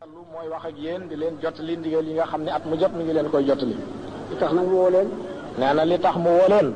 lu mooy wax ak yéen di leen jottali ndigal yi nga xam ne at mu jot mi ngi leen koy jottali. li tax nag mu woo leen. nee na li tax mu woo leen.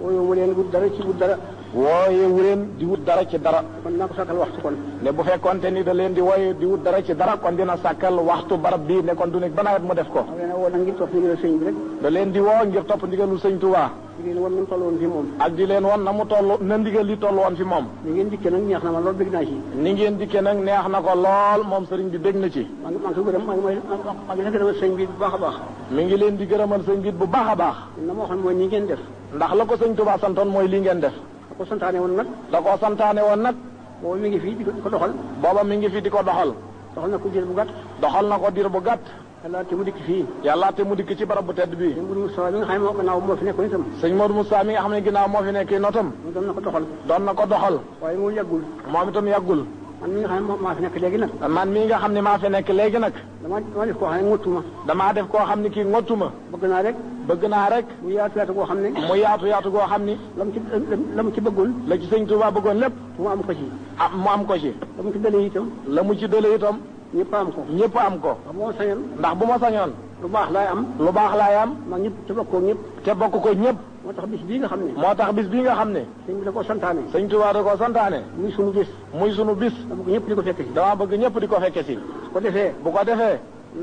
wooyewu leen wut dara ci wut dara. wooyewu leen di wut dara ci dara. kon naa ko sàkkal waxtu kon. ne bu fekkonte ni da leen di wooye di wut dara ci dara kon dina sàkkal waxtu barab bii ne kon du nekk ba nawet mu def ko. da leen a woo nag ngir topp ndigalu sëñ bi rek. da leen di woo ngir topp ndigalul sëñ Tuubaa. di leen wan na mu toll woon fi moom. ak di leen wan na mu toll na ndigal li toll woon fi moom. ni ngeen dikkee nag neex na ma lool bëgg naa ci. ni ngeen dikkee nag neex na ko lool moom sëriñ bi bëgg na ci. maa ngi ko gërëm maa ngi leen gërëmal sëñ bi bu baax a baax. mi ngi leen di gërëmal sëñ bi bu baax a baax. na ma waxoon mooy nii ngeen def. ndax la ko sëñ Tuubaa santoon mooy lii ngeen def. da ko santaane woon nag. da koo santaane woon nag. booba mi ngi fii di ko doxal. booba mi ngi fi di ko doxal. doxal na ko diir bu gàtt. doxal na ko diir bu gàtt. yàlla te mu dikk fii. yàlla te mu dikk ci barab bu tedd bii. sëñ Modou Moustapha mi nga xam ne gannaaw moo fi nekkoon itam. sëñ Modou Moustapha mi nga xam ne ginnaaw moo fi nekk notam. doon na ko doxal. doon na ko doxal. waaye moom yàggul. moom itam yàggul. man mi nga xam ne maa fi nekk léegi nag. man mii nga xam ne maa fi nekk léegi nag. damaa def koo xam ne ngottuma. damaa def koo xam ne kii ngottuma. bëgg naa rek. bëgg naa rek. mu yaatu yaatu goo xam ne. mu yaatu goo xam ni. la mu ci bëggoon. la ci sëñ Tuubaa bëggoon lépp. mu am ko ci. ah mu am ko ci. la mu ci dalee itam. la mu ci dalee itam. ñëpp am ko. ñëpp am ko. ndax bu ma sañoon. ndax bu ma sañoon. lu baax laay am. lu baax laay am. mag ñëpp te bokkoo ñëpp. te bokk ko ñëpp. moo tax bis bii nga xam ne. moo tax bis bii nga xam ne. sëñ bi da koo santaane. sëñ Tuubaa da koo santaane. muy sunu bis. muy sunu bis. dama bëgg ñëpp di ko fekke si. dama bëgg ñëpp di ko fekke si. su ko defee. bu ko defee.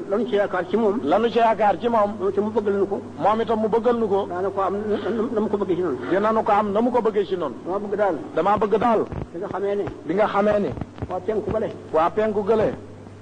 lanu ci yaakaar ci moom. lanu ci yaakaar ci moom. moom itam mu bëggal nu ko. moom itam mu bëggal nu ko. daana ko am na mu ko bëggee ci noonu. dinañu ko am na mu ko bëggee ci noonu. dama bëgg daal. damaa bëgg daal. bi nga xamee ne. bi nga xamee ni. waa penku gële. waa penku gële.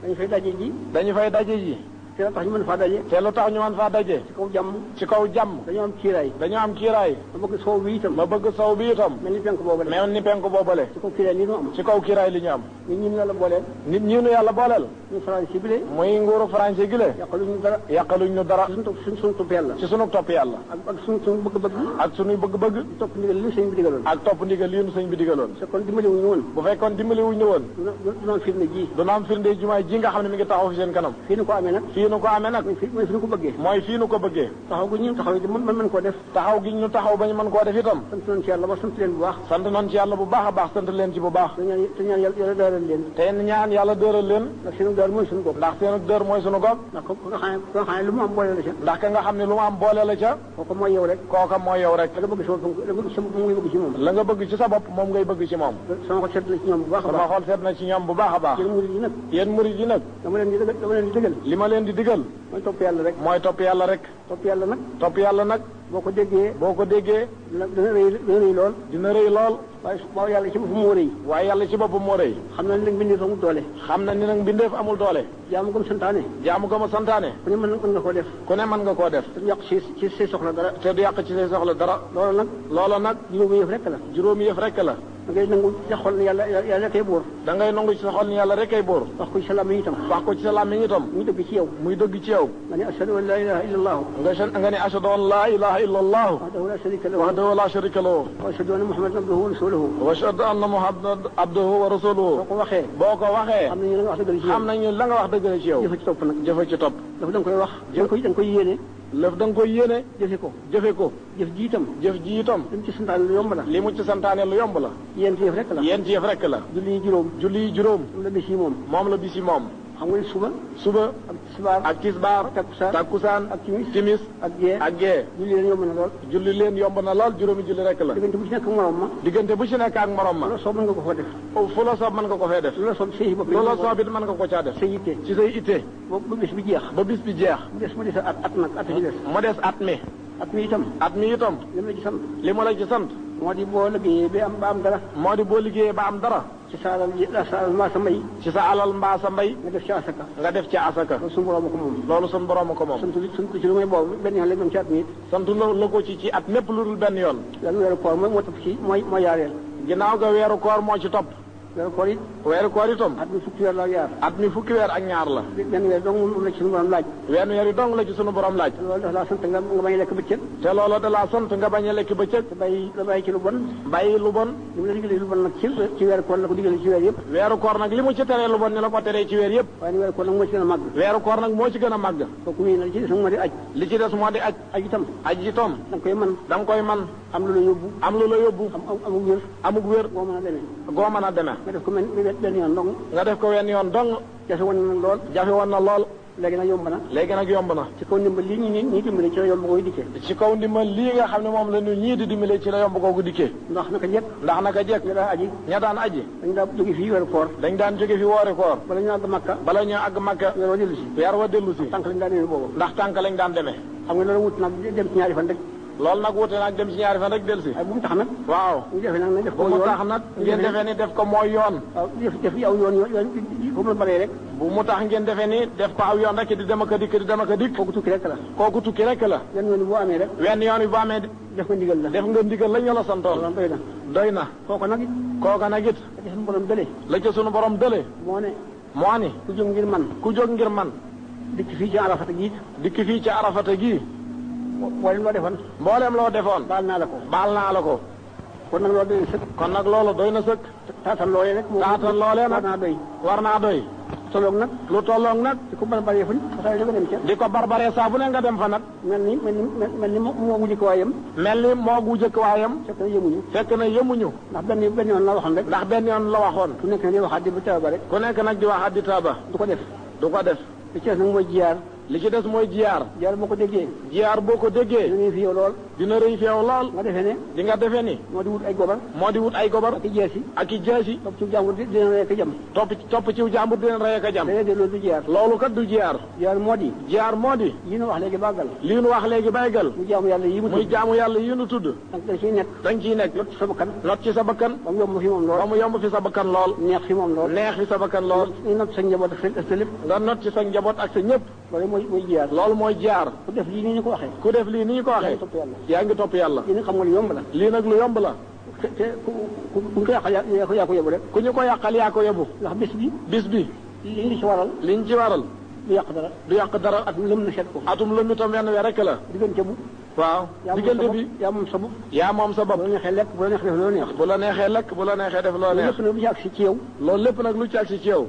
dañu fay daje ji. dañu fay daje ji. te lu tax ñu mën faa daje. te lu tax ñu mën faa daje. ci kaw jàmm. ci kaw jàmm. dañoo am kiiraay. dañoo am kiiraay. ma bëgg soow bi itam. ma bëgg sow bi itam. mel ni penku boobale. mel ni penku boobale. ci kaw kiiraay li ñu am. ci kaw kiiraay li ñu am. nit ñi ñu yàlla booleel. nit ñi nu yàlla booleel. ñu français bi le. muy nguuru français gi le. yàqaluñu dara. yàqaluñ nu dara. suñu topp yàlla. ci sunu topp yàlla. ak suñu bëgg-bëgg. ak sunuy bëgg-bëgg. di topp ndigal li sëñ bi digaloon. ak topp ndigal li nu sëñ bi digaloon. su fekkoon dimbali wuñu woon. bu fekkoon dimbali wuñu woon. du am firnde ji. du am firnde jumaay ji nga xam ne mi ngi taxaw fi seen kanam. fii nu ko amee nag. fii nu ko amee nag. mooy fi nu ko bëggee. mooy fii nu ko bëggee. taxaw gu ñu taxaw it mën koo def. taxaw gi ñu taxaw ba ñu mën koo def itam. sant nañ ci yàlla ba sant leen bu baax. sant nañ ci yàlla bu baax a baax sant leen ci bu baax. te ñaan yàlla dëral leen. te ñaan yàlla dëral leen. ndax seen dër mooy suñu bopp. ndax seen dër mooy suñu gopp. ndax ko nga xam ne lu mu am boole la ca. ndax ka nga xam ne lu mu am boole la ca. kooka mooy yow rek. kooka mooy yow rek. la nga bëgg sa bopp moom ngay bëgg ci moom. la nga bëgg ci sa bopp moom ngay bëgg ci moom. sama xol seet na ci ñoom bu baax a baax. sama xol seet na ci ñoom bu baax a baax. yéen murid yi nag. yéen murid yi nag. dama leen di digal. li ma leen di digal. mooy topp yàlla rek. mooy topp yàlla rek. topp yàlla nag. topp yàlla nag. boo ko déggee. dina rëy lool. dina rëy lool. waaye yàlla ci boppam moo rëy. waaye yàlla ci boppam moo rëy. xam na ni nag mbindeef amul doole. xam na ni nag mbindeef amul doole. jaamu gëm santaane. jaamu gëm santaane. ku ne mën nga koo def. ku ne mën nga koo def. te du yàq ci say soxla dara. te du yàq ci say soxla dara. loola nag. juróomi yëf rek la. juróomi yëf rek la. da ngay nangu ci xol ni yàlla rek ay buur. da ngay nangu ci sa xol ni yàlla rek ay buur. wax ko ci sa làmmiñ itam. wax ko ci sa làmmiñ itam. muy dëgg ci yow. muy dëgg ci yow. nga ne ashhadu an la ilaha illa allah. nga ne ashhadu an la ilaha illa allah. wahdahu la sharika lahu. wahdahu la sharika lahu. wa ashhadu anna muhammadan abduhu wa rasuluhu. wa ashhadu anna muhammadan abduhu wa rasuluhu. boo ko waxee. xam nañu la nga wax dëgg la ci yow. jëfe ci topp nag. jëfe ci topp. dafa da nga koy wax. da nga koy yéene. lëf da nga koy yéene. jëfe ko. jëf ji itam. jëf ji itam. li mu ci santaane lu yomb la. li mu ci santaane lu yomb la. yéen ci yëf rek la. yéen ci yëf rek la. julli juróom. moom la bis yi moom. moom la bis yi moom. xam nga suba. ak tisbaar. takkusaan. ak timis. ak gee. julli leen yomb na lool. juróomi julli rek la. diggante bu ci nekk ak morom ma. diggante bu ci nekk ak morom ma. fu la soob mën nga ko fa def. fu la soob mën nga ko fee def. lu la soob say bopp. lu la soob it mën nga ko caa def. say yitte. ci say itte. ba bis bi jeex. mu des at nag at ci des. mu des at mi. at mi itam. li ma la ci sant. li ma la ci sant. moo di boo liggéeyee ba am dara. moo di boo liggéeyee ba am dara. ci sa alal mbaa sa mbay. ci sa alal mbaa sa mbay. nga def ci asaka. loolu suñu borom ko moom. loolu suñu borom ko moom. sant ci lu may boobu benn yoon la doon ci at mi it. sant la ko ci at mépp lu dul benn yoon. lan weeru koor moo topp ci mooy yaareel. ginnaaw ga weeru koor moo ci topp. weeru koor itam. at mi fukki weer ak ñaar la. benn weer dong la ci sunu borom laaj. wenn weer yi dong la ci sunu borom laaj. loolu dafa laa sant nga bañ a lekk bëccëg. te loolu da laa sant nga bañ a lekk bëccëg. te bàyyi ci lu bon. bàyyi lu bon. li mu la digalee lu bon nag ci weeru koor la ko digalee ci weer yëpp. weeru koor nag li mu ci teree lu bon ni la ko teree ci weer yëpp. waaye weeru koor nag moo ci gën a màgg. weeru koor nag moo ci gën a màgg. kooku mii nag li ci des moo di aj. li ci des moo di aj. aj itam. da nga koy mën. am lu la yóbbu. amug wér. goo mën a demee. nga def ko mel benn yoon dong. nga def ko wenn yoon dong. jafe woon na lool. jafe woon na lool. léegi nag yomb na. léegi nag yomb na. ci kaw ndimbal lii ñuy dimbale ci la yomb googu dikkee. ci kaw ndimbal lii nga xam ne moom la ñu ñii di dimbale ci la yomb googu dikkee. ndax naka jekk. ña daan aji. dañ daan jóge fii weeru koor. dañ daan jóge fi woori koor. bala ñu àgg Makka. weer wa dellu si. tànk lañ daan demee boobu. ndax tànk lañ daan demee. xam nga loolu wut nag dem ci ñaari fan rek. loolu nag wute nag dem ci ñaari fan rek dellu si. bu mu tax nag. waaw ñu defee nag nañ def ko bu mu tax nag ngeen defee ni def ko mooy yoon. waaw def aw yoon foofu la baree rek. bu mu tax ngeen defee ni def ko aw yoon rek di dem ak a dikk. kooku tukki rek la. wenn yoon boo amee def nga ndigal la. def nga ndigal la ñu la santoon. doy na. doy na. kooka nag it. la ca sunu borom dële. la ca sunu borom dële. moo ni. ku jóg ngir man. dikk fii ci arafata gii. mboolem loo defoon. baal naa la ko. kon nag loolu doy na sëkk. taatan loolee rek. war naa doy. tolloog nag. lu tolloog nag. di ko barbaree fuñ. di ko barbaree saa bu ne nga dem fa nag. mel ni moo gu jëkk waayam. fekk na yemuñu. ndax benn yoon la waxoon rek. ku nekk nag di waxaat di taaba. du ko def. li ci des nag mooy jiyaar. li ci des mooy jiyaar. jiyaar boo ko déggee. dina rëy fi yow lool. nga defee ne. di nga defee ni. moo di wut ay gobar. ak i jeesi. topp ci jàmbur dina rey ak jam. topp ci jàmbur dina rey ak jam. loolu du jiyaar. loolu kat du jiyaar. jiyaar moo di. lii nu wax léegi bàggal. muy jaamu yàlla yi mu tudd. dañ ciy nekk. not ci sa bakkan. ba mu yomb fi sa bakkan lool. neex fi sa bakkan lool. nga not ci sa njaboot ak sa ñëpp. loolu mooy jiyaar. ku def lii ni ñu ko waxee. yaa ngi topp yàlla. lii nag xam nga lu yomb la. lii nag lu yomb la. te ku ñu ko yàqal yaa ko yóbbu rek. ku ñu ko yàqal yaa ko yóbbu. ndax bis bi. liñ ci waral. du yàq dara. atum lëm na seet ko. atum lëm itam wenn we rek la. diggante bu. waaw diggante bi yaa moom sa bopp. bu la neexee lekk bu la neexee def loo neex. loolu lépp nag lu ci agsi ci yow. loolu lépp nag lu ci agsi ci yow.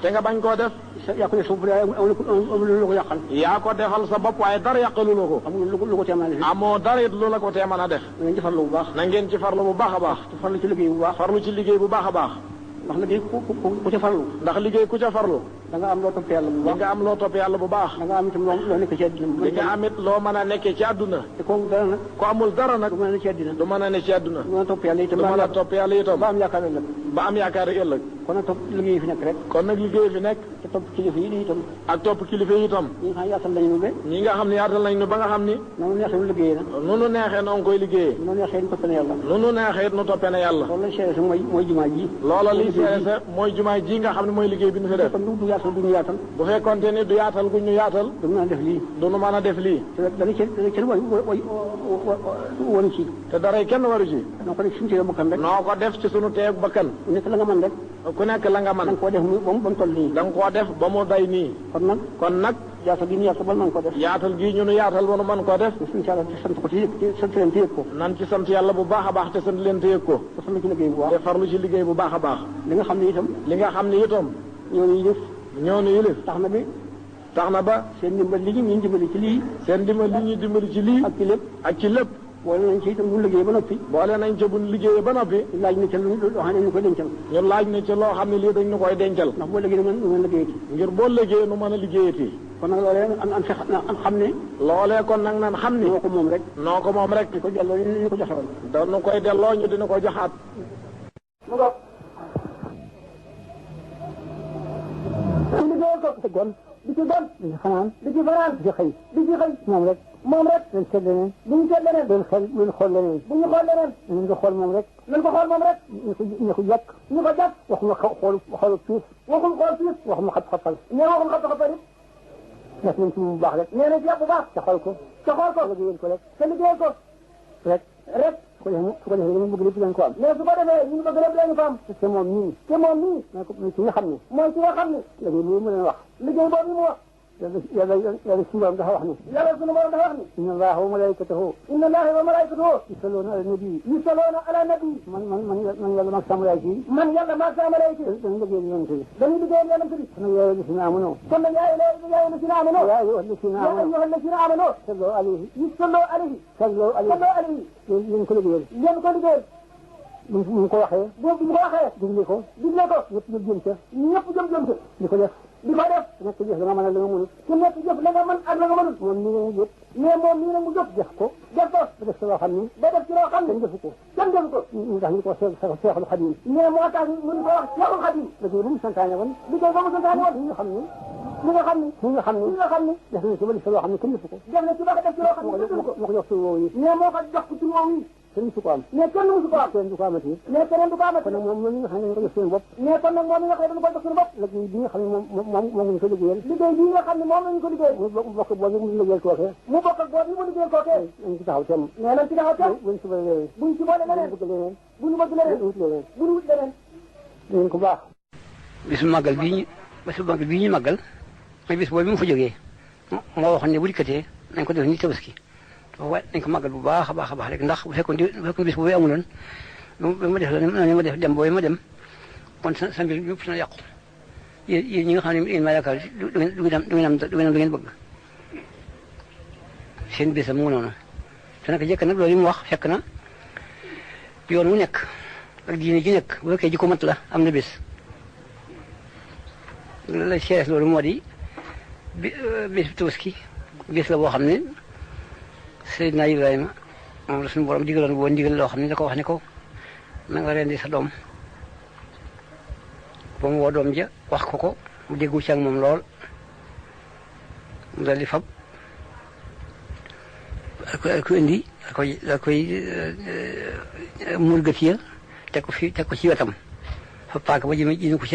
te nga bañ koo def. yaa ko def sa bopp amul lu ko yàqal. yaa ko defal sa bopp waaye dara yàqalu la ko. amul lu ko teemal a def. amoo dara it lu la ko teemal a def. na ngeen ci farlu bu baax. a baax. farlu ci liggéey bu baax. ndax liggéey ku ca farlu. da nga am loo topp yàlla bu baax. da nga am itam loo nekk ci àdduna. di nga am it loo mën a nekkee ci àdduna. te ko dara nag. ko amul dara nag. du mën a ne ci àdduna. du mën a ne ci àdduna. du mën a topp yàlla itam. ba am yaakaar ëllëg. kon nag topp liggéey fi nekk rek. te topp kilifa yi itam. ak topp kilifa yi itam. ñi nga xam ne yaatal nañu nu ba nga xam ni. noonu neexee nu liggéeyee nag. noonu neexee noonu koy liggéeyee. noonu neexee nu toppee na yàlla. noonu neexee nu toppee na yàlla. loolu lañ seere sa mooy jumaa ji. loola liy seere sa mooy jumaa ji nga xam ne mooy liggéey bi ñu fi def. du yaatal. bu fekkonte ni du yaatal gu ñu yaatal. du mën a def lii. du nu mën a def lii. te dara kenn waru ci. te dara kenn waru ci. noo ko def suñu teew bakkan rek. noo ko def ci suñu teew bakkan. ku nekk la nga mën rek. ku nekk la nga mën. da nga koo def ba mu toll nii. da nga koo def ba mu day nii. kon nag. yaatal gi ñu yaatal ba mën ko def. yaatal gi ñu yaatal ba nu mën koo def. suñu yàlla te sant ko te sant leen te yëg ko. nan ci sant yàlla bu baax a baax te sant leen te yëg ko. te farlu ci liggéey bu baax. te farlu ci liggéey bu baax a baax. li nga xam ne itam. ñoo ni yëlif. tax na ba. seen ndimbal li ñu dimbali ci lii. ak ci lépp. boole nañ ci itam bu ñu liggéeyee ba noppi. laaj na ca loo xam ne lii dañ ñu koy dencal. ndax boo liggéeyee nu mën a liggéeyati. ngir boo liggéeyee nu mën a liggéeyati. kon nag loolee an xam ne. loolee kon nag nan xam ni. noo ko moom rek. ñu ko delloo ñu ko joxe woon. dañu koy delloo ñu dina ko joxaat. di ci gon di ci fanaan di ci xëy moom rek dañ seet leneen bu ñu seet leneen dañ xool leneen bu ñu xool leneen nañ ko xool moom rek ñu ko jàkk waxuma xool piis waxul xool piis waxuma xat-xatal it def nañ ci bu baax rek nee na ci bu baax ca xool ko liggéeyal ko rek su ko defee dañu bëgg lépp dañ ko am mais su ko defee ñu bëgg lépp dañu ko am te moom nii mooy ci nga xam ne liggéey boobu mu leen wax mu wax yàlla suñu borom dafa wax ni inna allaha wa malaikatahu yusalluna ala nabi man yàlla maag sa malaayika yi dañu liggéeyal yonent bi kon yaa ayyuhallazina amanu yaa ayyuhallazina amanu sallu alayhi yéen ko liggéeyal bu mu ko waxee boobu bu mu ko waxee digle ko ñëpp jëm ca di ko def nekk jëf la nga mën a la nga mënut ku nekk jëf la nga mën ak la nga mënut moom nii nag mu jëf mais moom nii nag mu jëf def ko ba def ci loo xam ni kenn defu ko ñu tax ñu ko Seexul Xadim mais moo tax ñu ko wax Seexul Xadim liggéey bu mu santaane woon ñi nga xam ni def na ci ba def ci loo xam ne kenn defu ko moo ko jox tur woowu yi mais moo ko jox ko tur woowu yi kenn musu ko am mais kenn musu ko am kenn du ko amati mais keneen du ko amati kon nag moom ñi nga xam ne dañu ko jox seen bopp mais kon nag moom mi nga xam ne dañu ko jox seen bopp liggéey bi nga xam ne moom lañu ko liggéeyal liggéey bi nga xam ne moom lañu ko liggéeyal mu bokk boobu mu liggéeyal kookee mu bokk ak boobu mu liggéeyal kookee nañ ci taxaw tem mais nañ ci taxaw tem buñ ci boole leneen buñ ci boole leneen buñu bëgg leneen buñu wut leneen dañ ko baax bisu màggal bii ñu màggal mooy bis boobu mu fa jógee moo waxoon ne bu dikkatee nañ ko def ni Tabaski waaye dañ ko màggal bu baax a baax rek ndax bu fekkoon bis boobu amuloon ba ma def la ma def dem boobu ma dem kon sa mbir yëpp na yàqu yéen ñi nga xam ne yéen maa yaakaar du ngeen bëgg seen bisam mu noonu te nag jëkk nag loolu yi mu wax fekk na yoon wu nekk ak diine ji nekk bu fekkee ji ko mat la am na bis la seeres loolu moo di bis Tabaski bis la boo xam ne Seydina Ibrahima moom la suñu borom digaloon boo ndigal loo xam ne da ko wax ne ko na nga rendi sa doom ba mu woo doom ja wax ko mu déggu ci ak moom lool mu dal di fab ko indi da koy murgat ya teg ko ci wetam fa paaka ba jëme ko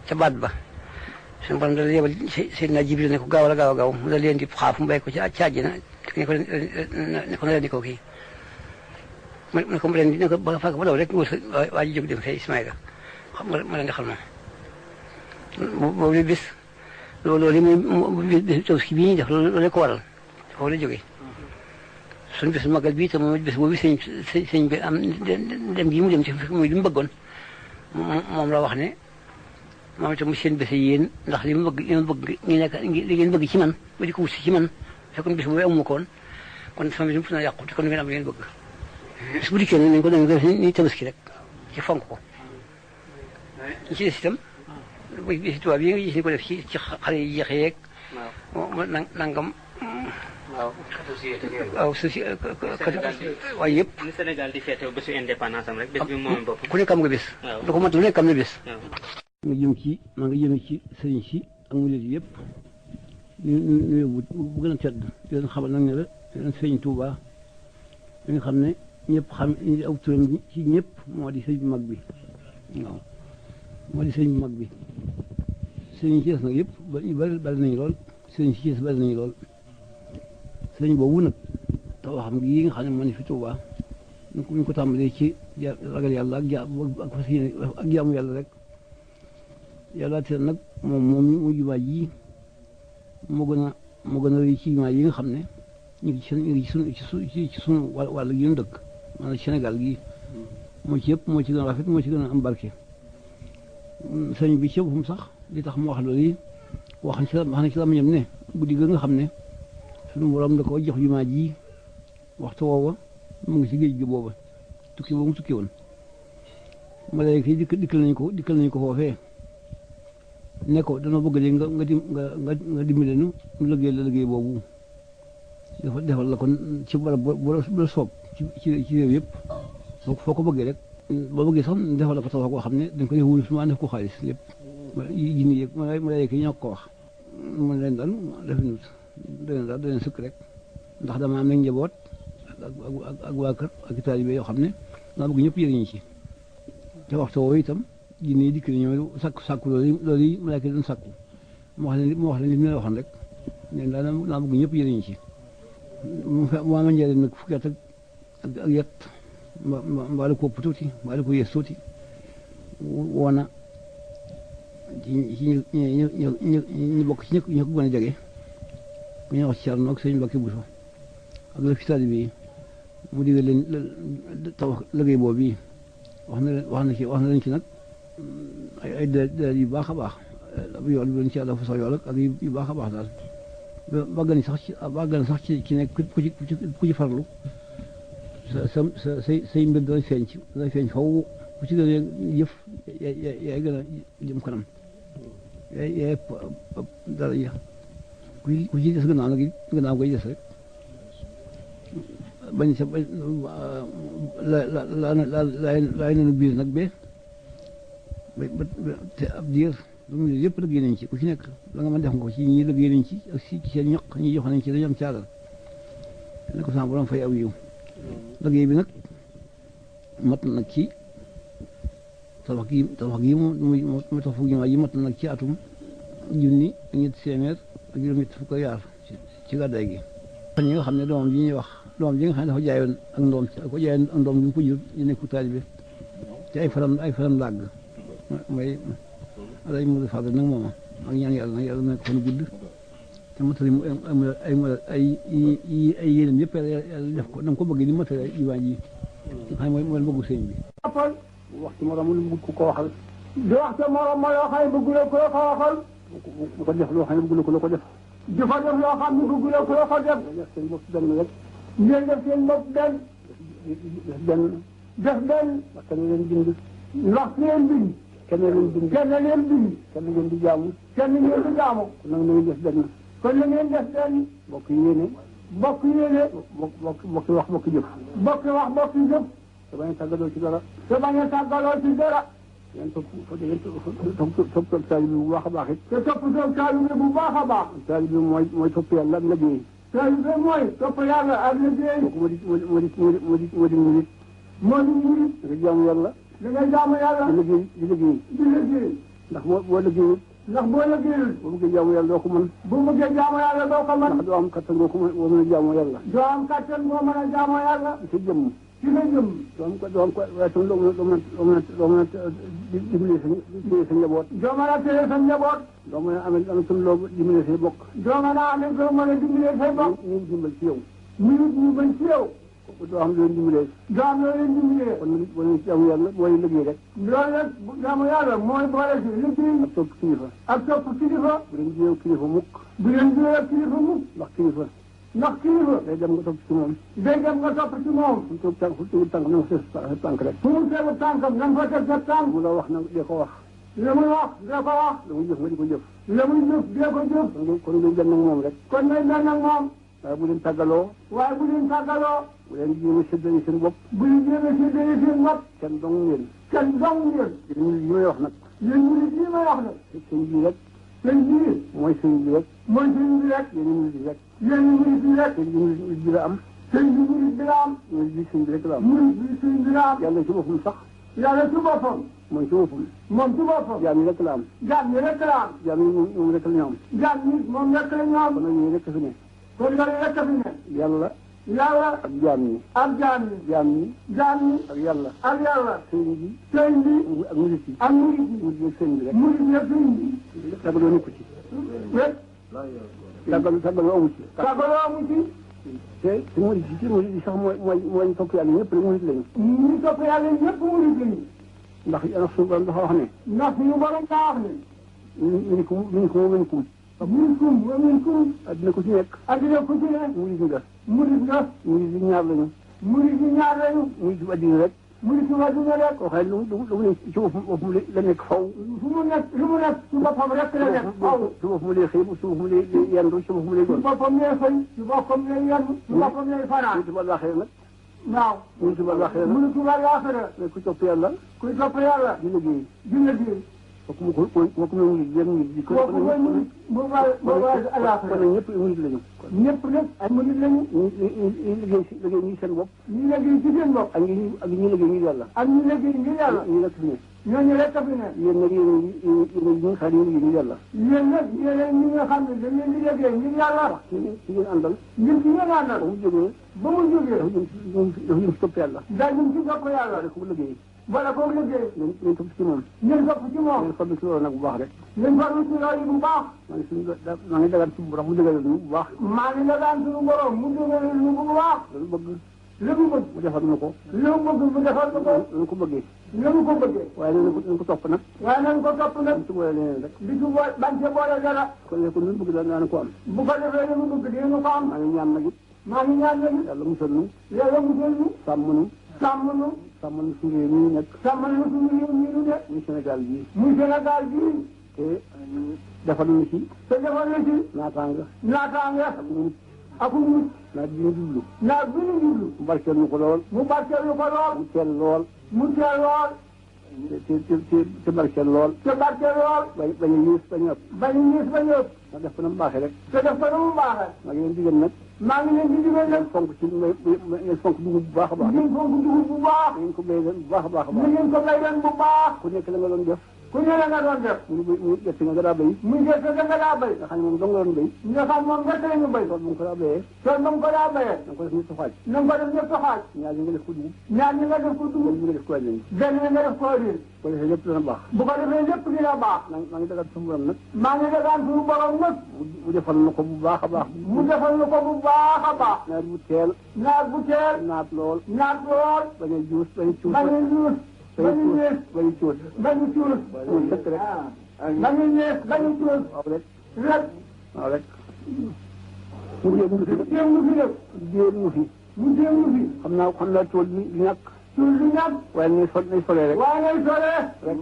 ca baat ba suñu borom dal yebal Seydina Jibril ne ko gaaw mu dal leen di xaaf mu bay ko ci àjjana ne ko na leen di ko kii ne ko leen di ne ko ba fàgg ba daw rek waa ji jóg dem fee Ismaïla xam nga ma leen di xal moom boobu bis loolu muy bis Tabaski bii ñuy def loolu ko waral foofu la jógee suñu bis magal bii te moom bis boobu sëñ bi am dem gi mu dem ci muy li mu bëggoon moom la wax ne moom itam mu seen bés yéen ndax li ma bëgg li ngeen bëgg ci man ba di ko wut si ci man fekkoon bis boobu amuma ko woon kon sama bis mu na yàqu te kon ngeen am li ngeen bëgg bis bu dikkee nañ ko def ni Tabaski rek ci fonk ko ñi ci des itam bisi tubaab yi nga gis ni ko def ci xale yi jeexe yeeg nangam waaw waaye yëpp ni Sénégal di feete bésu indépendance am rek bés bi moom bopp ku nekk am nga bés lu ko mat lu nekk am na bés maa ngi jëm ci sëriñ si ak murid yëpp ñu bu gën a tedd di leen xamal nag ne la leen sëriñ Touba li nga xam ne ñëpp xam aw turam ci ñëpp moo di sëriñ bu mag bi waaw moo di sëriñ bu mag bi sëriñ ci des nag yëpp bari nañu lool sëriñ ci des bari nañu lool sëriñ boobu nag taw xam gi nga xam ne moo ne fi Touba ñu ko tàmbalee ci ragal yàlla ak fas yéene ak jaamu yàlla rek yàlla te nag moom mu jumaa ji moo gën a rëy ci jumaa yi nga xam ne ñu ngi ci sunu wàll gi ñu dëkk maanaam Sénégal gi moo ci yëpp moo ci gën a rafet moo ci gën a am barke sëñ bi ci boppam sax li tax mu wax loolu yi wax na ci làmmiñam ne guddi ga nga xam ne sunu borom da ko jox jumaa ji waxtu woowa mu ngi ci géej gi booba tukki boobu mu tukki woon malaaka yi dikkal nañu ko foofee ne ko dana bëgg léegi nga dimbale nu liggéey boobu defal la kon ci barab bu la soob ci réew yëpp foo ko bëggee rek boo bëggee sax defal la ko taw koo xam ne dañ ko def wurus ma def ko xaalis lépp jinni yeeg malaaka yi ñoo ko wax mun leen daal def nut da leen sukk rek ndax dama am nag njaboot ak waa kër ak taalibe yoo xam ne daa bëgg ñëpp yëriñu ci te waxtu woowu itam jinne yi dikk ñëw sàkku loolu yi malaaka yi doon sàkku mu wax leen li mu leen waxoon rek leen daa bëgg ñëpp yëriñu ci mu ama njëriñ nag fukki at ak yet mbaa la ko ëpp tuuti mbaa la ko yees tuuti woona ci ñu bokk ci ñu ko gën a jege ku ñuy wax ci Cerno ak sëñ Mbàkke Buso ak la fi taalibe yi mu digal leen tabax liggéey boobu yi wax na leen ci nag ay dal yu baax a baax yool bi leen ci àlla fa sax yool ak yu baax a baax daal bàggan sax ci nekk ku ci farlu say mbir dana feeñ faw ku ci gën a yëf yaay gën a jëm kanam yaay dara ya ku ci des gannaaw koy des rek bañ sa laay nanu biir nag ba te ab diir lu yëpp liggéey nañ ci ku ci nekk la nga mën def nga ko ci ñi liggéey nañ ci ak ci seen ñaq ñi jox nañ ci dañu am caagal ne ko sama borom fay aw yiw liggéey bi nag mat na nag ci tabax gi mu tax fukki jumaa yi mat na nag ci atum junni ak ñetti téeméer ak juróom-ñett fukk ak yaar ci gàddaay gi ñi nga xam ne doom ji ñuy wax doom ji nga xam ne dafa jaayoon ak ndoom ko jaayoon ak ndoom bi mu ko jur ñu nekku taalibe ci ay faram làgg mooy alay mu fàgg nag mooma ak ñaan yàlla nag yàlla nekk fan gudd te matali mu ay yéenam yëpp yàlla def ko na ko bëgg ni matali diwaan ji nga xam ne mooy bëggu sëñ bi wax ci morom lu bëgg ko waxal di wax ci morom ma loo xam ne bëgg la ko waxal bu ko def loo xam ne bëgg la ko def di fa def loo xam ne bëgg la ko def def seen bopp benn rek ngeen def seen bopp def benn wax kenn leen bind ndax leen bind kenn ngeen di jaamu kon nag na ngeen def benn bokk yéene bokk wax bokk jëf te bañ a tàggaloo ci dara ngeen topp taalibe bi bu baax a baax it te topp taalibe bu baax a baax taalibe bi mooy topp yàlla ak liggéey taalibe mooy topp yàlla ak liggéey moo di murit nga jaamu yàlla di liggéey ndax boo liggéeyul boo bëggee jaamu yàlla doo ko mën ndax doo am kattan boo mën a jaamu yàlla ci jëmm doo am ko waaye tam doo mën a dimbali sa njaboot doo mën a amee tam loo dimbali say bokk ñu dimbal ci yow doo xam leen dimbalee kon nag boo leen jaamu yàlla boo leen liggéey rek loolu nag jaamu yàlla mooy boole ci liggéey ak topp kilifa bu leen jiyee kilifa mukk ndax kilifa day dem nga topp ci moom fu tegu tànk na nga sa tànk rek fu mu tegu tànkam na nga fa teg sa tànk mu la wax na dee ko wax la muy wax dee ko wax la muy jëf nga di ko jëf dee ko jëf kon ngay dem nag moom rek waaye bu leen tàggaloo bu leen jéem a séddale seen bopp kenn dong ngeen yéen li may wax nag sëñ bi rek mooy sëñ bi rek yéen murid bi rek sëñ bi murid bi la am murid bi sëñ bi rek la am yàlla ci boppam sax moom ci boppam jaam yi rek la am jaam yi moom rek la ñu am kon nag yéen rek fi ne yàlla ak jaam ñi ak yàlla sëñ bi ak murid yi murid sëñ bi rek tàggaloo nekku ci tàggaloo amu ci te murid yi sax mooy topp yàlla ñëpp rek murid lañu ndax suñu borom dafa wax ne minkum addina ku ci nekk murid nga murid yi ñaar lañu murid bu addina rek koo xam ne lu mu ne ci boppam la nekk faw lu mu nekk ci boppam rek la nekk faw ci boppam lay xëy ci boppam lay yendu ci boppam lay gon ci boppam lay xëy ci boppam lay yendu ci boppam lay fanaan ci àllaaxira nag waaw mu ci àllaaxira mais ku topp yàlla di liggéey kooku mu di kon nag ñëpp murid lañu ay murid lañu ñu liggéey ñi seen bopp ak ñi liggéey ngir yàlla ñu nekk fi ne ñooñu rek fi ne yéen nag yéen ñi nga xam ne ñu liggéey ngir yàlla yéen ñi nga xam ne dañ leen di liggéey ngir yàlla ci ngeen àndal ba mu jógee dafa jëm ci topp yàlla daa jëm ci topp yàlla rek mu liggéey wala koo liggéey ngeen topp ci moom ngeen farlu ci loolu nag bu baax rek ngeen farlu ci loolu bu baax maa ngi dagaan suñu borom mu dëgëral ñu bu baax lu mu bëgg mu defal na ko lu ko bëggee waaye nañ ko topp nag di ci boole leneen rek bañ ci boole dara kon ne ko lu mu bëgg daal naa ko am bu ko defee lu mu bëgg dina ko am maa ngi ñaan nag it maa ngi ñaan leen yàlla musal nu yàlla musal nu sàmm nu sàmm nu suñu réew mi nekk sàmmal nu suñu réew mi nu nekk muy Sénégal bii muy Sénégal bii te defal nu ci te defal na ci naataanga ak mucc naat bi ñu jublu naat bi ñu jublu mu barkeel nu ko lool mu barkeel nu ko lool mu teel lool mu teel lool te barkeel lool te barkeel lool bañ a yées bañ a ëpp bañ a ñiis bañ a ëpp ndax def ko na mu baaxee rek te def ko na mu baaxee maa ngi leen digal nag maa ngi leen di digal nag fonk ci ngeen fonk dugub bu baax a baax ngeen fonk dugub bu baax ngeen ko béy leen bu baax a baax a na baax ngeen ko bay leen bu baax ku nekk la nga doon def ku ne la nga doon def mu gerte nga daa béy muy gerte da nga daa bay nga xam ne moom dong la doon béy nga xam moom gerte la ñu bay tool bu mu ko daa béyee tool ba mu ko daa bayee da nga ko def ñetti xaaj na nga ko def ñëpp xaaj ñaar ñi nga def ko dugub ñaar ñi nga def ko dugub ñi nga def ko wàññi benn nga def ko riir ko defee lépp dana baax bu ko defee lépp dina baax maa ngi dagal suñu borom nag maa ngi dagaan suñu borom nag mu defal na ko bu baax a baax mu defal na ko bu baax a baax nawet bu teel naat bu teel naat lool naat lool bañ a juus bañ a cuus bañ a ñuus bañ a ñees bañ a cuus bañ a cuus moom sëkk rek bañ a ñees bañ a cuus waaw rek rek waaw rek mu jéem mu fi jéem lu fi def jéem mu fi mu jéem lu fi xam naa tool bi du ñàkk suul du ñàkk waaye nañ solee rek waaye ngay solee rek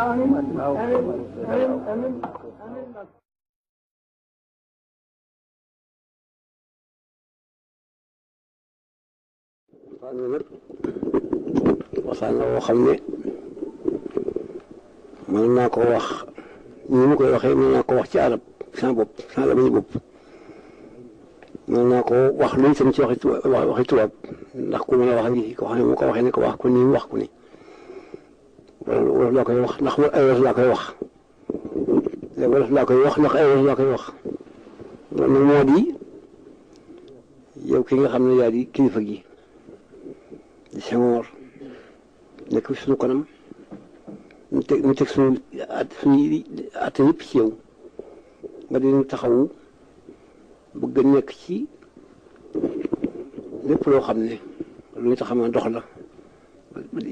amiin waaw amiin amiin waxtaan la woo xam ne mën naa ko wax ni mu koy waxee mën naa ko wax ci arab sans bopp sans la bopp mën naa ko wax luy tam ci waxi tubaab ndax ku mën a wax ngi ko xam ne mu ko waxee ne ko wax ko nii wax ko ni wolof laa koy wax ndax ay wolof laa koy wax wolof laa koy wax ndax ay wolof laa koy wax loolu nag moo di yow ki nga xam ne yaa di kilifa gi di Senghor nekk fi suñu kanam ñu teg suñu at yëpp ci yow nga di taxawu bëgg a nekk ci lépp loo xam ne lu ñu tax a dox la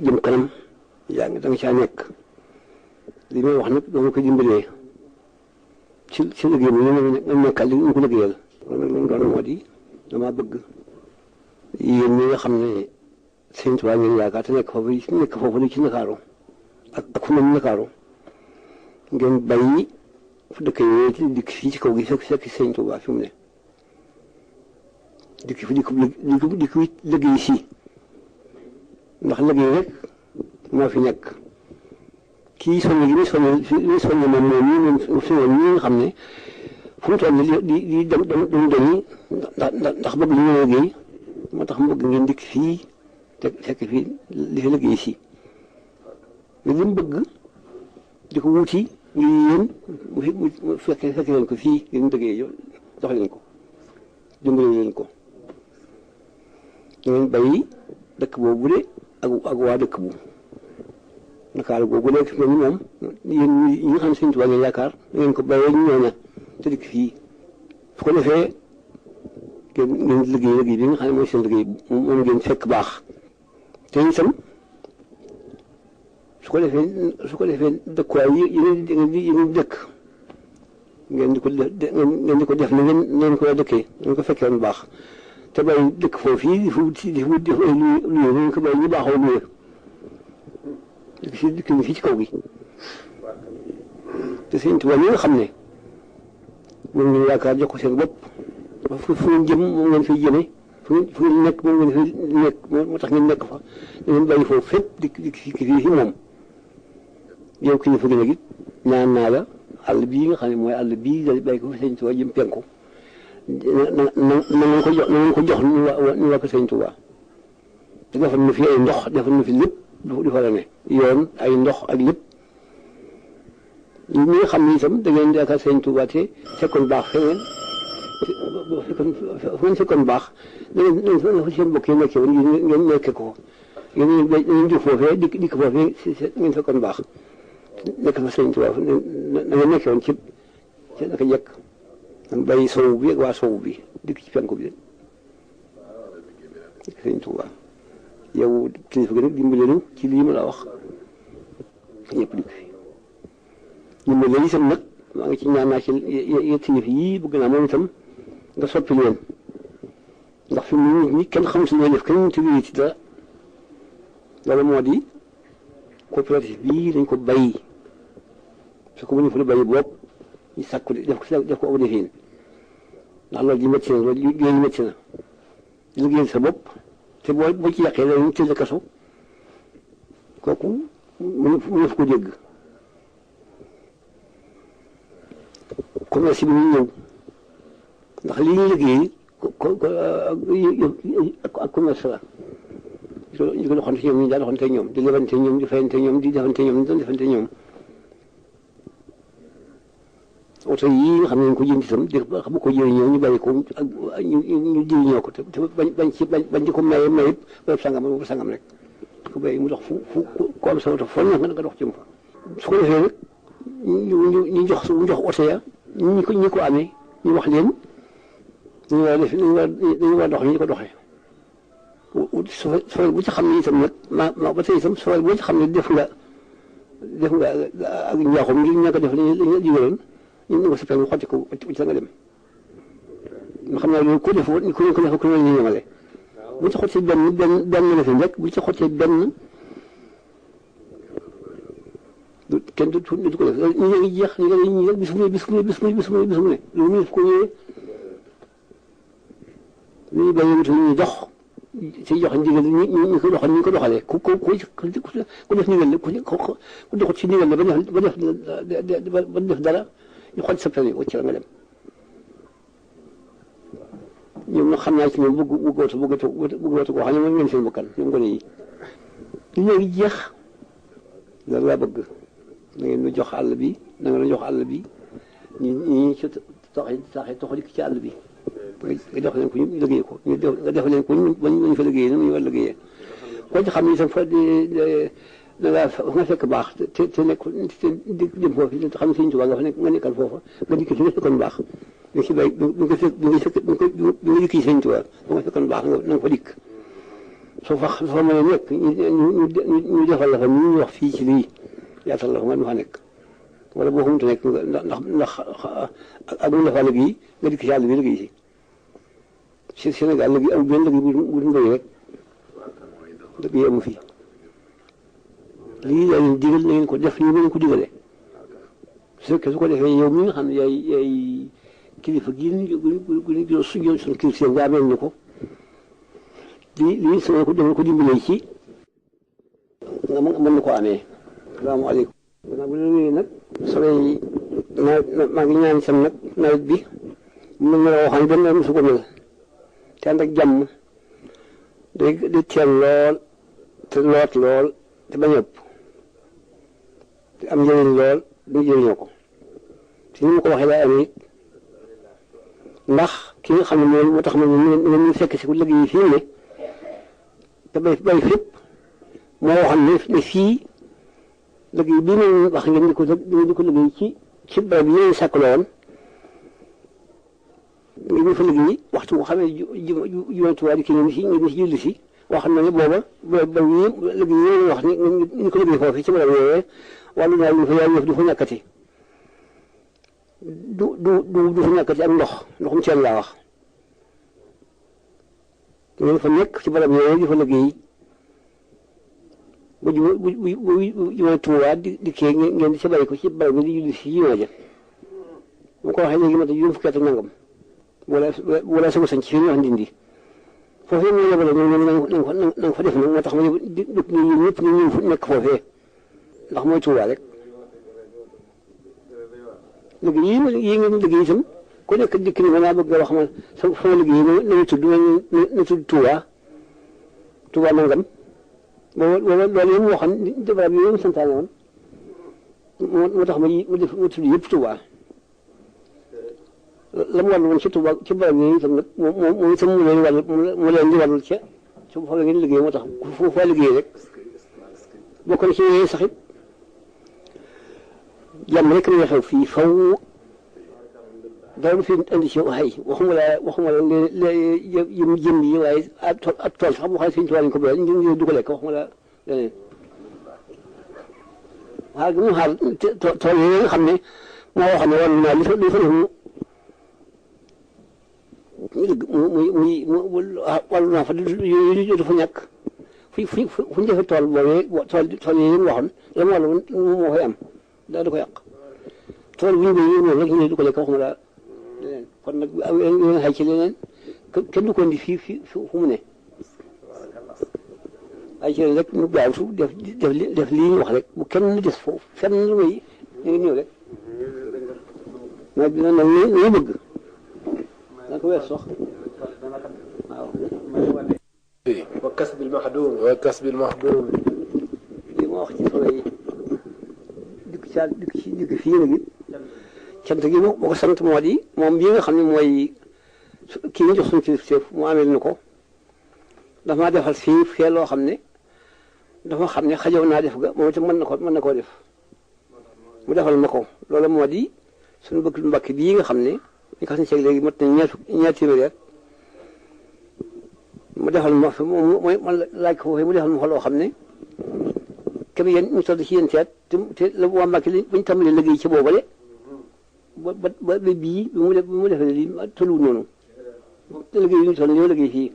jëm kanam yaa ngi da nga caa nekk li may wax nag dama ko dimbalee ci liggéey bi nga nekkal li ñu ko liggéeyal loolu nag loolu doon moo di dama bëgg yéen ñi nga xam ne Sëñ Tuubaa ngeen yaakaar te nekk foofu li ci Ndakaaru ak fu mel ni Ndakaaru ngeen bàyyi fu dëkk yooyu ci dikk fii ci kaw gi fekk Sëñ Tuubaa fi mu ne dikk fi liggéey si ndax liggéey rek moo fi nekk kii soññ gi ni soññ moom ñi nga xam ne fu mu toll di dem dañuy ndax bëgg li ñu liggéey moo tax mu bëgg ngeen dikk fii te fekk fii li fi liggéey si mais li mu bëgg di ko wuti ngir yéen mu fekk leen ko fii ngeen liggéey jox leen ko dimbali leen ko ngeen bàyyi dëkk boobu de ak waa dëkk bu Ndakaaru boobu léegi fi moom yéen ñi nga xam ne Sëñ Tuubaa ngeen yaakaar ngeen ko bàyyee ñooña te dikk fii su ko defee ngeen liggéey bi nga xam ne mooy seen liggéey moom ngeen fekk baax te itam su ko defee dëkkuwaay yi dëkk ngeen di ko def na ngeen ko dëkkee ngeen ko fekkee woon baax te bàyyi dëkk foofu yi di wut luye ngeen ko bàyyi ñu baaxoo luye dëkk fii ci kaw gi te Sëñ Tuubaa ñi nga xam ne moom ngeen yaakaar jox ko seen bopp fu ngeen jëm moom ngeen fiy jëme fu ngeen nekk moom ngeen fi nekk moo tax ngeen nekk fa da ngeen bàyyi foofu fépp dikk fii moom yow kilifa gi nag it ñaan naa la àll bii nga xam ne mooy àll bii da bàyyi ko fi Sëñ Tuubaa jëm penku na ngeen ko jox ñu waa ko Sëñ Tuubaa te defal na fi ay ndox defal na fi lépp du fa la ne yoon ay ndox ak lépp ñi nga xam ne itam da ngeen yaakaar Sëñ Tuubaa te fekkoon baax feneen fu ngeen fekkoon baax da ngeen fa seen bokk yi nekkee woon ngeen nekkee ko ngeen jóg foofee dikk foofee ngeen fekkoon baax nekk fa Sëñ Tuubaa na ngeen nekkee woon ci naka jekk man bàyyi sowu bi ak waa sowu bi dikk ci penku bi dikk Sëñ Tuubaa yow kilifa gi nag dimbale nu ci lii ma la wax ñëpp dikk fi dimbale itam nag maa ngi ci ñaan naa ci yett yëf yii bëgg naa moom itam nga soppi leen fi mu nit ñi kenn xamul si ñooy def kenn mënut a wéy ci dara loolu moo di coopérative bii dañ ko bàyyi su ko mënee fa la bàyyi boobu ñu sàkku def ko aw defin ndax loolu ji métti na loolu liggéey métti na liggéeyal sa bopp te boo ci yàqee loolu ñu tëj la kaso kooku mënu fa ko dégg commerce bi ñu ñëw ndax li ñuy liggéey ak commerce la ñu ko doxante ñoom ñu daa doxante ñoom di lebante ñoom di fayante ñoom di defante ñoom di doon defante ñoom oto yii nga xam ne ñu ko jënd itam di bu ko jëriñoo ñu bàyyi ko ak ñu jëriñoo ko te bañ ci ko maye bërëb sangam rek ko bàyyi mu dox fu ko am sa oto foo nekk nga dox jëm fa su ko defee nag ñu jox oto ya ñi ko amee ñu wax leen dañu war a def dañu war a dox ñu ko doxee soo bu ci xam ne itam nag ba tey itam soo boo ci xam ne def nga ak njaaxum ngir ñàkk a def lañu la digaloon ñu ko sa permis xotti ko ci nga dem nga xam naa loolu ku def ku ne ñu ñemale bu ci xottee benn la fi rek bu ci xottee benn kenn du ko def ñu ngi jeex ñu rek bis mu ne loolu ñu def ko ñëwee ñu bàyyi wutu ñu dox ci jox ndigal ñu ko doxalee ku def ndigal la ku doxut ci ndigal la ba def dara ñu xool sa permis wacc la nga dem ñoom nag xam naa ci ñoom bëggootu koo xam ne moom ngeen seen bakkan ñoom gone yi ñu ñëw jeex loolu laa bëgg na ngeen ñu jox àll bi na ngeen jox àll bi ñu ci taxee toxali ci àll bi nga def leen ko ñu liggéey ko nga def leen ko ñu fa liggéeyee ñu war liggéeyee koo ci xam ne itam fa nga fekk baax te nekk te dem foofu te xam ne Sëñ Tuubaa nga nekkal foofa nga dikk fi nga fekkoon baax nga si bay bi nga dikki Sëñ Tuubaa ba nga fekkoon baax na nga fa dikk soo fa mënee nekk ñu defal la fa ñu wax fii ci lii yaatal la fa nga fa nekk wala boo xamante nekk ndax ak mu la fa liggéey nga dikk si àll bi liggéey si Sénégal liggéey amul benn liggéey bu dul mbéy rek liggéey amu fi lii daa leen digal na ngeen ko def nii ngeen ko digalee su ko defee yow mi nga xam ne yaay kilifa gii ñu suñu kilifa nga amee ñu ko lii sama ko dama ko dimbalee ci nga mën na ko amee. salaamaaleykum. gannaaw bu ñu wéyee nag. soleil maa ngi ñaan sam nag nawet bi mu mel ne waxaan benn nawet su ko mel te ànd ak jàmm day teel lool te loot lool te bañ a ëpp te am njëriñ lool du jëriñoo ko te ni ma ko waxee laa amee it ndax ki nga xam ne moo tax ñu fekk si ku liggéey fii ne te bay fépp moo waxoon ne fii liggéey bii ngeen wax ngeen di ko liggéey ci barab yi ngeen sàkk la woon ngeen fa liggéey waxtu boo xamee jumaa Tuubaa di kii ngeen si julli si wax na ne booba ba liggéey yi wax ni ñu ko liggéey foofu ci barab yooyee wàllu naa lu fa yaay yëf du fa ñàkkati du fa ñàkkati ak ndoxum seen laa wax ngeen fa nekk ci barab yooyee di fa liggéey bu jumaa Tuubaa di kii ngeen di sa bàyyi ko ci barab bi di julli si jumaa ja bu ko waxee léegi ma juróom fukki at ak nangam wala sama sañ ci fi ñu wax Ndindi foofee moo yebale na nga fa def nag moo tax ma ñëpp ñu nekk foofee ndax mooy Tuubaa rek liggéey yi ngeen liggéey itam ku nekk dikk ni ma naa bëgg nga wax ma sama liggéey na tudd na tudd Tuubaa nangam booba loolu yëpp moo xam barab yi yéen santaane woon moo tax ma tudd yëpp Tuubaa la mu wàllu woon ci Tuubaa ci barab yi itam nag moom itam mu leen di wàllul ca su fa ngeen liggéey moo tax fu fa liggéey rek bokk na ci yooyu sax it jàmm rek la xew fii faw dara du fi indi ci waxuma la jëm yi waaye ab tool sax boo xam ne Sëñ Tuubaa lañ ko béyal ñu du ko lekk waxuma la leneen xaar gi mu xaar tool yi nga xam ne moo waxoon ne wàllu naa li fa def ñu dëgg muy wàllu naa fa yooyu dafa ñàkk fu ñu defee tool boobee tool yi ñu waxoon la mu wàllu moo koy am daal da ko yàq tool bu ñu koy yónnee rek ñu du ko lekk waxuma daal leneen kon nag yéen xay ci leneen kenn du ko indi fii fu mu ne ay ci rek ñu gaawtu def lii ñu wax rek bu kenn des foofu fenn lu muy ñu ngi ñëw rek nawet bi nag ñu bëgg da ko weer sox waaw wa kasbil maxduum li ma wax ci solo yi dikk fii nag it cant gi moo ko sant moo di moom bii nga xam ne mooy kii ñu jox suñu kilifteef mu amee ni ko dafa maa defal fii loo xam ne dafa xam ne xajow naa def ga moom itam mën na koo def mu defal ma ko loolu moo di suñu bëgg mbakk bii nga xam ne ñu ko suñu ceeg léegi mat na ñaar téeméer mu defal ma fi mooy man laaj ko foofee mu defal ma ko loo xam ne kenn yéen ñu toll ci yéen te la waa Mbàkke li bañ tàmbalee liggéey ci boobale ba bii bi mu defee lii tolluwul noonu te liggéey yi ñu toll ñoo liggéey fii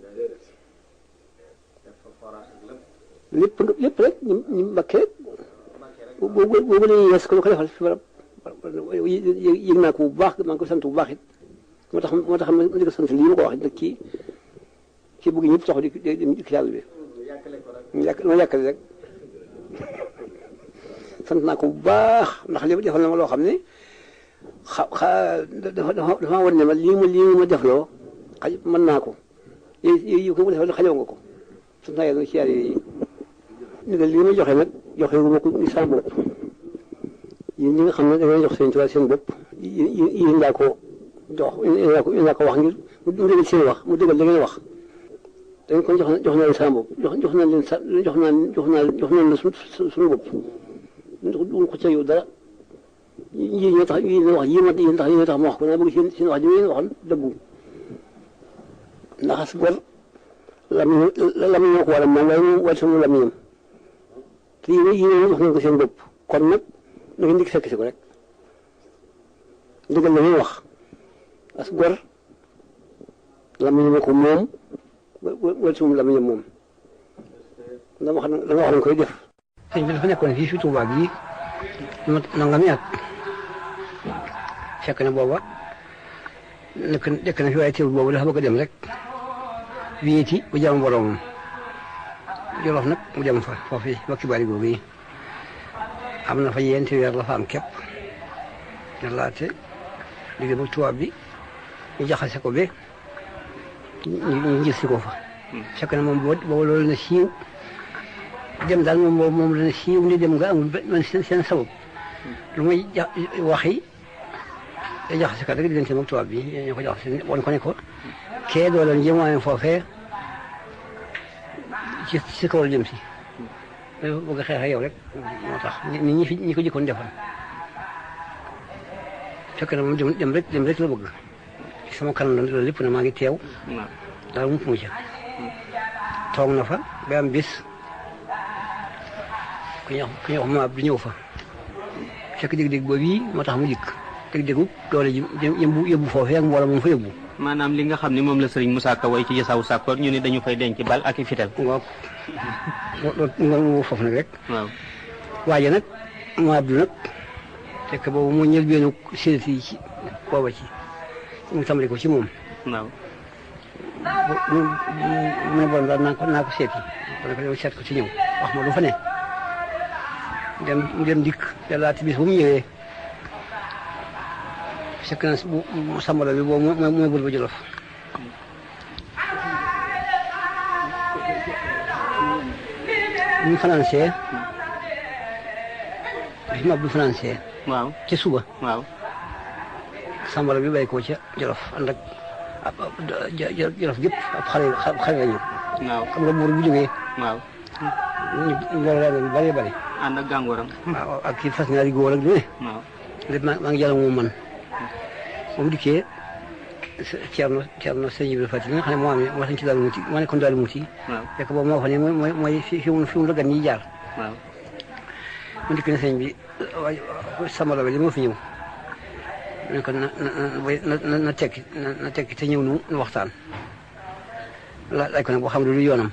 lépp rek ñu Mbàkke boobu la ñuy yes ko defal fi barab yëg naa ko bu baax maa ngi ko sant bu baax it moo tax ma di ko sant lii ma ko wax nag ci bëgg ñëpp taxaw di yàlla bi ma yàkkale rek sant naa ko bu baax ndax li defal na ma loo xam ne dafa war ne ma lii ma defloo mën naa ko yi ko mu defal xajoo nga ko sant naa yàlla nag ci yàlla yi ndigal lii ma joxe nag joxe wu ma ko ni sama bopp yéen ñi nga xam ne da ngay jox seen tubaab seen bopp yéen laa ko jox yéen laa ko wax ngir mu dëggal seen wax mu dëggal da ngeen wax dañ kon jox naa leen sama bopp jox naa leen jox naa la suñu bopp duñ ko ca yow dara yéen ñoo tax yéen wax yéen tax ma wax ko naa bëgg seen wax ji yéen waxoon dëggu ndax as gor lamiñoo ko wala moom waaye moom wala sama lamiñam te yéen jox nañ ko seen bopp kon nag da ngeen di fekk si ko rek dëggal la ñuy wax as gor lamiñam ko moom wala sama lamiñam moom dama wax dañ koy def. sëñ bi dafa nekkoon fii Tuubaa gi nangami at fekk na booba nekk na fi waaye teewul boobu dafa bëgg a dem rek wéeti bu jàmm boromam Jolof nag mu dem fa foofu wakki bari googu yi am na fa yenti weer la fa am képp ne laate liggéey bu tubaab bi ñu jaxase ko be ñu gis si ko fa fekk na moom boobu loolu na siiw dem daal moom dana siiw ni dem nga amul man seen sabab lu may waxi da jaxase kat rek diggante moom tubaab bi ñu ko jaxase woon ko ne ko kee doo leen jëmwaayam foofee ci kaw la jëm si bëgg a xeex ak yow rek moo tax ñi ko jëkkoon defal fekk na moom dem rek la bëgg sama kanam la lépp na maa ngi teew daal mu ca toog na fa ba am bis ku ñuy wax ma bi ñëw fa fekk dégg-dégg boobu yi moo tax mu dikk dégg-déggu doole ji yóbbu foofee ak mbooloo moom fa yóbbu maanaam li nga xam ne moom la sëriñ Moussa Ka way ci Jasaawu Sakkoor ñu ne dañu fay denc bal ak i fital waaw loolu foofu nag rek waaw waaye nag ma abdu nag fekk boobu moo ñël benn sédati yi ci booba ci mu tàmbali ko ci moom waaw mu ne borom daal naa ko seeti kon ko dem seet ko ci ñëw wax ma lu fa ne dem dikk yàllaati bis bu mu ñëwee fekk na bu sambala bi boobu mooy bul ba Jolof ñu financé bi ma bu financé waaw ci suba waaw sambala bi bay ko ca Jolof ànd ak Jolof gépp ab xale lañu waaw xam nga buur bu jógee waaw mbooloo bi bari bari ànd ak gàngooram waaw ak kii fas ñaari góor ak lu ne waaw lépp maa ngi jàll moom man moom dikkee Ceerno sëñ Ibrahima Fati li nga xam ne moo amee moo sañ ci daal muti moo nekkoon daal muti fekk boobu moo fa ne mooy fi mu la gan ñi jaar waaw mu dikk ne sëñ bi waaye samalo bi li moo fi ñëw ne ko na tekki te ñëw nu waxtaan laaj ko nag boo xam ne lu yoonam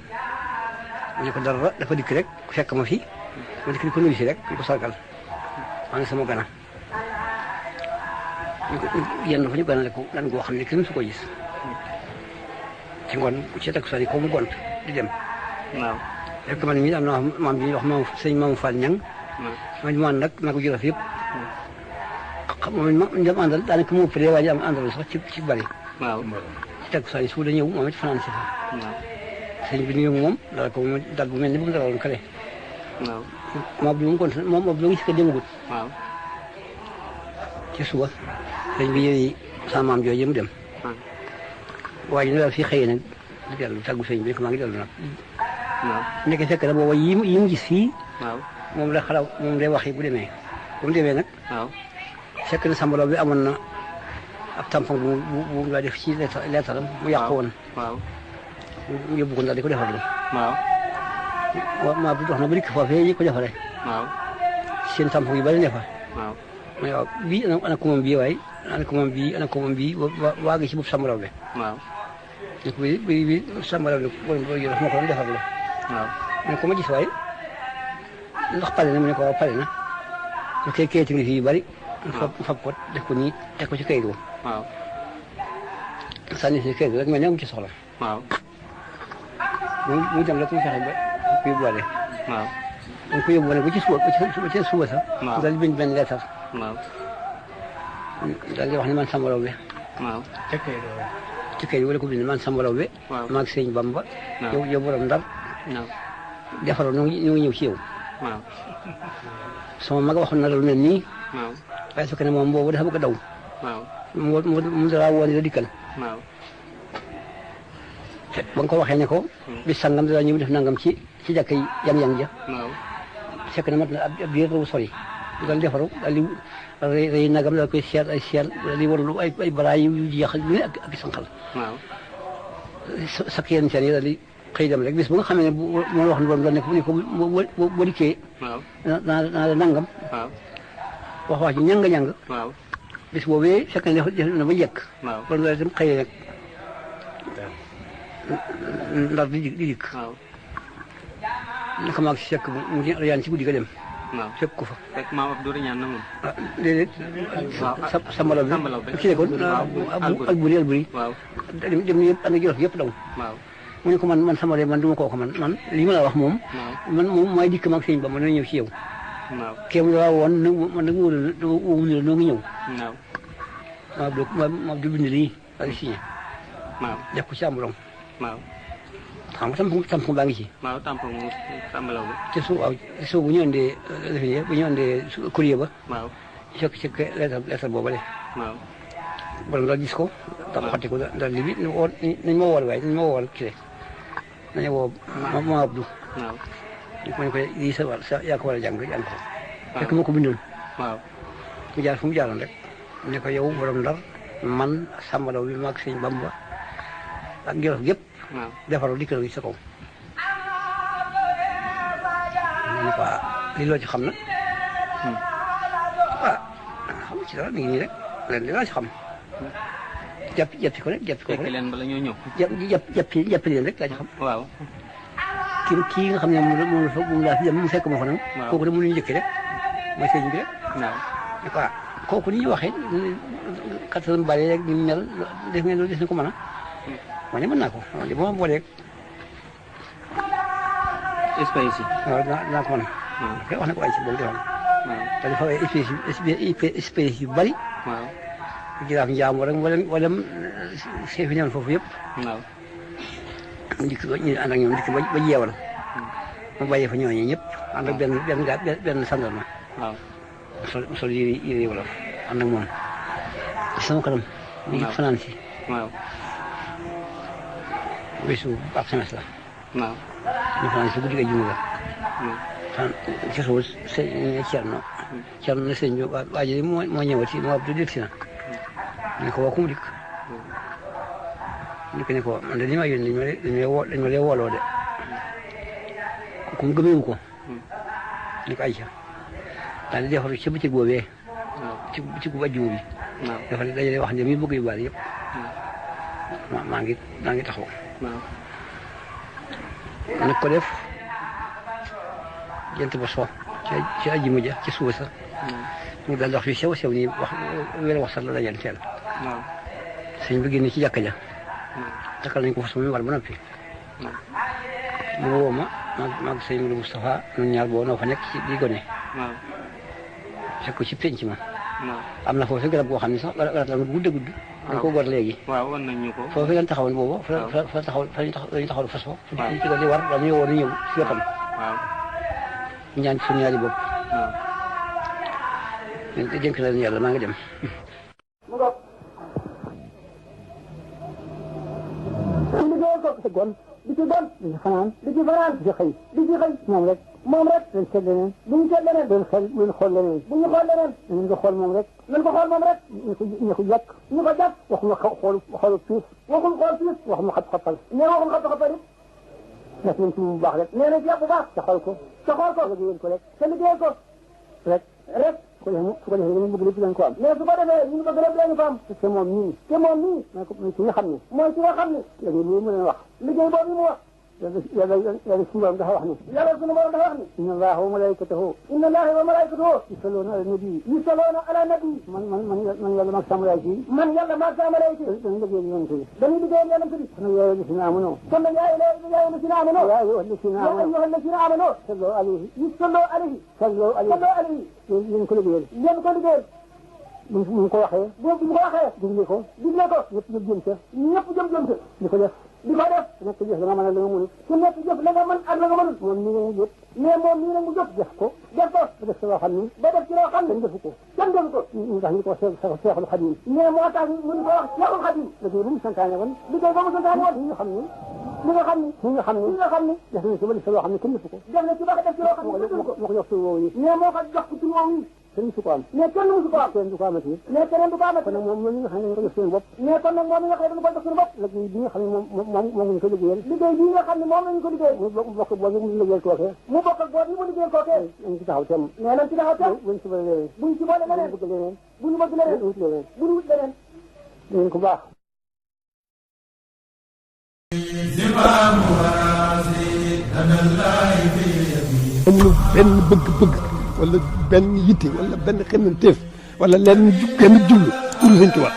mu ne ko dara dafa dikk rek fekk ma fi ma dikk di ko nuyu si rek di ko sargal maa ngi sama gana yenn fa ñu gana ko lan goo xam ne kenn su ko gis ci ngoon ci takk sani ko mu gont di dem waaw fekk man mii am na maam bi ñuy wax maam sëñ Maam Fall Ñang ma man nag naa ko jëlof yëpp moom dem àndal daanaka mu ëppale waaye am àndal sax ci bari waaw ci takk sani su da ñëw moom it fanaan si fa sëñ bi nuyu moom dala ko dal bu mel ni bu mu dalaloon kale waaw moom bi mu gont moom moom gis ko demagut waaw ci suba sëñ bi yëwi sama maam jooju mu dem waaye ñu daal fii xëyee nag di dellu tàggu sëñ bi ko maa ngi dellu nag waaw nekk fekk na booba yi mu gis fii waaw moom la xalaat moom day wax yi bu demee nag waaw fekk na sambalaw bi amoon na ab tampon bu mu daa def ci leetaram mu yàqu woon waaw mu yóbbu ko ndax di ko defar waaw maa bi dox na ba dikk foofee ñi ko defaree waaw seen tampon yu bari ne fa waaw mais waaw bii ana ko moom bii waaye ana ko moom bii waa gi ci bopp sambalaw bi waaw ne ko bi sambalaw bi borom moo ko doon defar la waaw mu ne ko ma gis waaye ndax pare na mu ne ko waaw pare na su koy kayit ngi fii yu bari fab ko def ko nii teg ko ci kayit wo waaw sànni si kayit rek mais ne mu ci soxla waaw muy dem rek mu fexe ba ko yóbbuwaale waaw dañ ko yóbbuwaale ba ci suba sax daal di bind benn leetar waaw daal di wax ne man sambalaw bi waaw ci kayit wala ko bind man sambalaw bi maag sëñ Bamba yow borom Ndar defaroo ñoo ngi ñëw ci yow waaw sama mag waxoon na lu mel nii waaw waaye su ko ne moom boobu dafa bëgg a daw waaw mu dara woon la dikkal waaw ba nga ko waxee ne ko bis sangam dara ñëw def nangam ci jàkka yi yang ja waaw fekk na mat na ab biir bu sori dal defaru daal di rëy nagam daal koy seet ay seet daal di warlu ay baraay yu jeex ak ne ak sanqal waaw sak yenn seen yi daal di xëy dem rek bis bu nga xamee ne bu ma wax ne borom la nekk bu ne ko boo dikkee naa la nangam wax ji ñang waaw bis boobee fekk na def na ba njëkk kon loolu itam xëyee nag Ndar di dikk naka maag si fekk mu yaan ci guddi ga dem fekk ko fa fekk maam Abdou ñaan na moom déedéet sambalaw bi ci nekkoon ak buri dem yëpp ak jolof yëpp daw mu ne ko man sambalaw man du ma kooku man lii ma la wax moom man moom maay dikk maag sëñ ba man dana ñëw ci yow kéem la woon man nag wóolu la noo ngi ñëw maa du bind lii ak signé def ko ci ambulong xam nga tampon baa ngi ci tampon moom sambalaw bi ci suuf bu ñu andee defe bu ñu andee courrier ba fekk ci lettre boobale borom daal gis ko tax xotti ko daal li bi nañ ma wool waaye nañ ma wool kii nañu woo ma Abdou ñu ko lii sa yaa ko war a jàng ko fekk ma ko bindoon mu jaar fu mu jaaroon rek ne ko yow borom Ndar man sambalaw bi maag sëñ Bamba ak Jolof gépp defaroo dikk na sa kaw ma ne ko lii loo ci xam na xam ci dara mi ngi nii rek leen li laa ci xam jàppi ko rek leen bala ñoo ñëw jàppi leen rek laa ci xam kii nga xam ne moom laa fi dem mu fekk ma fa nag kooku de mënuñu njëkki rek mooy sëñ bi rek ne ko kooku ni ñu waxee kattan bari rek ni mel def ngeen loolu des na ko mën a ma ne mën naa ko li ba ma booleeg espèce yi waaw dinaa ko mën a wax na ko ay si boobu defoon te dafa ay espèce yu bari jiraaf njaam rek wala chef yi newoon foofu yëpp mu dikk ñu ànd ak ñoom dikk ba jeewal mu bàyyee fa ñooñu ñëpp ànd ak benn sandarma sol yére wolof ànd ak moom sama kanam mu ngi fanaan si bisu ab semestre la ñu fanaan si guddi ga juma ga ci suuf Cerno na sëñ bi waa ji moo ñëwati moo ab du dégg si na ñu ko woo ku mu dikk ñu ko man de li ma yónni dañ ma lee wooloo de ku mu gëmeewu ko ñu ko ayca daal di defaru ci bëccëg boobee ci gu ajjuma bi dafa dajale wax ne mi bëgg yu bari yëpp maa ngi taxaw nag ko def jant ba so ci àjjuma ja ci suba sa mu daal wax fi sew nii wax sax la dajal teel sëñ bi génne ci jàkka ja takkal nañ ko fas mi war ba noppi mu woo ma maag sëñ Modou Moustapha ñun ñaar boo noo fa nekk ci di gone fekk ko ci penc ma am na foofu garab goo xam ne sax garab la gudd dañ ko gor léegi waaw wan nañ ñu ko foofu lañ taxawoon boobu fa taxaw fas fa ci ko di war dañuy woo ñëw ci wetam ñaan ci suñu ñaari bopp dénk na leen yàlla maa ngi dem ci gon di ci gon di ci fanaan di ci xëy moom rek dañ seet leneen buñ seet leneen buñ xool leneen bu ñu xool leneen nañ ko xool moom rek ñu ko jàkk waxuma xoolu piis waxul xool piis waxuma xat-xatal nee waxul xat-xatal it def nañ ci bu baax rek nee nañ ci bu baax te xool ko liggéeyal ko rek te liggéeyal ko rek su ko defee dañu bëgg lépp lañ ko am mais su ko defee ñu bëgg lépp lañu ko am te moom nii mooy ki nga xam ne liggéey boobu mu leen wax liggéey boobu mu wax yàlla suñu borom dafa wax ni inna allaha wa malaikatahu yusalluna ala nabi man yàlla maag sama malaayika yi dañuy liggéeyal yonent bi kon yaa ayyuhallazina amanu yaa ayyuhallazina amanu sallu alayhi yéen ko liggéeyal bu ko waxee digle ko ñëpp jëm ca di ko def nekk jëf la nga mën a la nga mënul ku nekk jëf la nga mën ak la nga mënul moom nii la mu jëf mais moom nii la mu jëf def ko ba def ci loo xam ni kenn defu ko ñu tax ñu ko Seexul Xadiim mais moo tax ñu ko wax Seexul Xadiim liggéey ba mu santaane woon ñi nga xam ni def na ci ba def ci loo xam ne kenn defu ko def na ci ba def ci loo xam ne moo ko jox tur woowu yi mais moo ko jox tur woowu yi kenn musu ko am mais kenn musu ko am kenn du ko amati mais keneen du ko amati kon nag moom ñi nga xam ne dañu ko jox seen bopp mais kon nag moom ñi nga xam ne dañu ko jox seen bopp liggéey bi nga xam ne moom lañu ko liggéeyal liggéey bi nga xam ne moom lañu ko liggéeyal mu bokk boobu mu liggéeyal kookee mu liggéeyal kookee nañ ci taxaw tem mais nañ ci taxaw tem buñ ci boole leneen buñ bëgg leneen bu ñu wut leneen dañ ko baax amul benn bëgg-bëgg wala benn yitte wala benn xemmanteef wala lenn jublu pour Sëñ Tuubaa